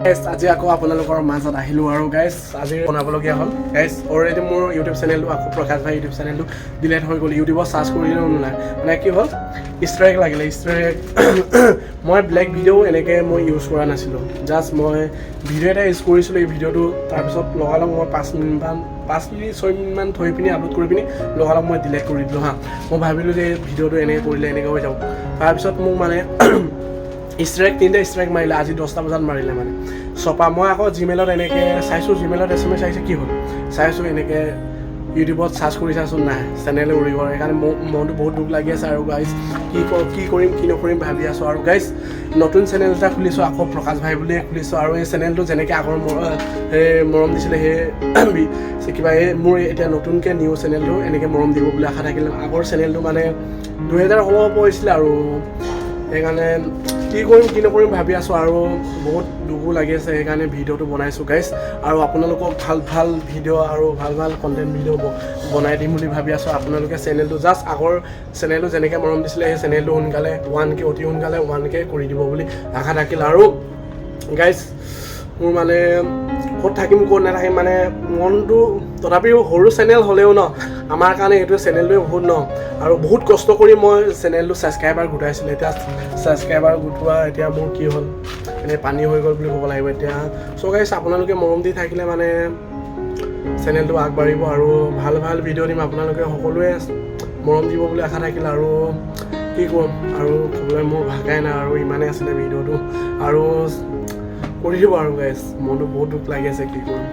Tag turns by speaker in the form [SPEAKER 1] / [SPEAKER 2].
[SPEAKER 1] Guys, আজি আকৌ আপোনালোকৰ মাজত আহিলোঁ আৰু গাইজ, আজি বনাবলগীয়া হ'ল। গাইজ, অলৰেডি মোৰ ইউটিউব চেনেলটো, আকৌ প্ৰকাশ ভাই ইউটিউব চেনেলটো ডিলেট হৈ গ'ল। ইউটিউবত চাৰ্চ কৰিলেও নোলায়। মানে কি হ'ল, ষ্ট্ৰাইক লাগিলে, ষ্ট্ৰাইক। মই ব্লেক ভিডিঅ' এনেকৈ মই ইউজ কৰা নাছিলোঁ। জাষ্ট মই ভিডিঅ' এটা ইউজ কৰিছিলোঁ। এই ভিডিঅ'টো তাৰপিছত লগালগ মই 5 মিনিটমান, 5 মিনিট 6 মিনিটমান থৈ পিনি, আপলোড কৰি পিনি লগালগ মই ডিলেট কৰি দিলোঁ। হা, মই ভাবিলোঁ যে এই ভিডিঅ'টো এনেকৈ কৰিলে এনেকৈ হৈ যাব। তাৰপিছত মোক মানে ষ্ট্ৰাইক, তিনিটা ষ্ট্ৰাইক মাৰিলে। আজি 10টা বজাত মাৰিলে। মানে চপা মই আকৌ জিমেইলত এনেকৈ চাইছোঁ, জিমেইলত SMS আহিছে। কি হ'ল চাইছোঁ, এনেকৈ ইউটিউবত চাৰ্চ কৰি চাইছোঁ, নাই, চেনেলে উৰি গ'ল। সেইকাৰণে মোৰ মনটো বহুত দুখ লাগি আছে। আৰু গাইজ, কি কি কৰিম, কি নকৰিম ভাবি আছোঁ। আৰু গাইজ, নতুন চেনেল এটা খুলিছোঁ, আকৌ প্ৰকাশ ভাই বুলিয়ে খুলিছোঁ। আৰু এই চেনেলটো যেনেকৈ আগৰ সেই মৰম দিছিলে, সেই কিবা এই মোৰ এতিয়া নতুনকৈ নিউ চেনেলটো এনেকৈ মৰম দিব বুলি আশা থাকিল। আগৰ চেনেলটো মানে 2000 হ'ব পৰিছিলে আৰু সেইকাৰণে কি কৰিম, কি নকৰিম ভাবি আছোঁ আৰু বহুত দুখো লাগি আছে। সেইকাৰণে ভিডিঅ'টো বনাইছোঁ গাইজ। আৰু আপোনালোকক ভাল ভাল ভিডিঅ' আৰু ভাল ভাল কণ্টেণ্ট ভিডিঅ' বনাই দিম বুলি ভাবি আছোঁ। আপোনালোকে চেনেলটো জাষ্ট আগৰ চেনেলটো যেনেকৈ মৰম দিছিলে, সেই চেনেলটো সোনকালে 1K, অতি সোনকালে 1K কৰি দিব বুলি আশা থাকিল। আৰু গাইজ, মোৰ মানে ক'ত থাকিম, ক'ত নাথাকিম, মানে মনটো। তথাপিও সৰু চেনেল হ'লেও ন, আমাৰ কাৰণে এইটো চেনেলটোৱে বহুত ন। আৰু বহুত কষ্ট কৰি মই চেনেলটো ছাবস্ক্ৰাইবাৰ গোটাইছিলোঁ। এতিয়া ছাবস্ক্ৰাইবাৰ গোটোৱা এতিয়া মোৰ কি হ'ল, এনেই পানী হৈ গ'ল বুলি ক'ব লাগিব এতিয়া। চ' গাইজ, আপোনালোকে মৰম দি থাকিলে মানে চেনেলটো আগবাঢ়িব আৰু ভাল ভাল ভিডিঅ' দিম। আপোনালোকে সকলোৱে মৰম দিব বুলি আশা থাকিল। আৰু কি ক'ম আৰু, ক'বলৈ মোৰ ভাষাই নাই। আৰু ইমানেই আছিলে ভিডিঅ'টো আৰু কৰি দিব। আৰু গাইজ, মনটো বহুত দুখ লাগি আছে, কি কৰিম।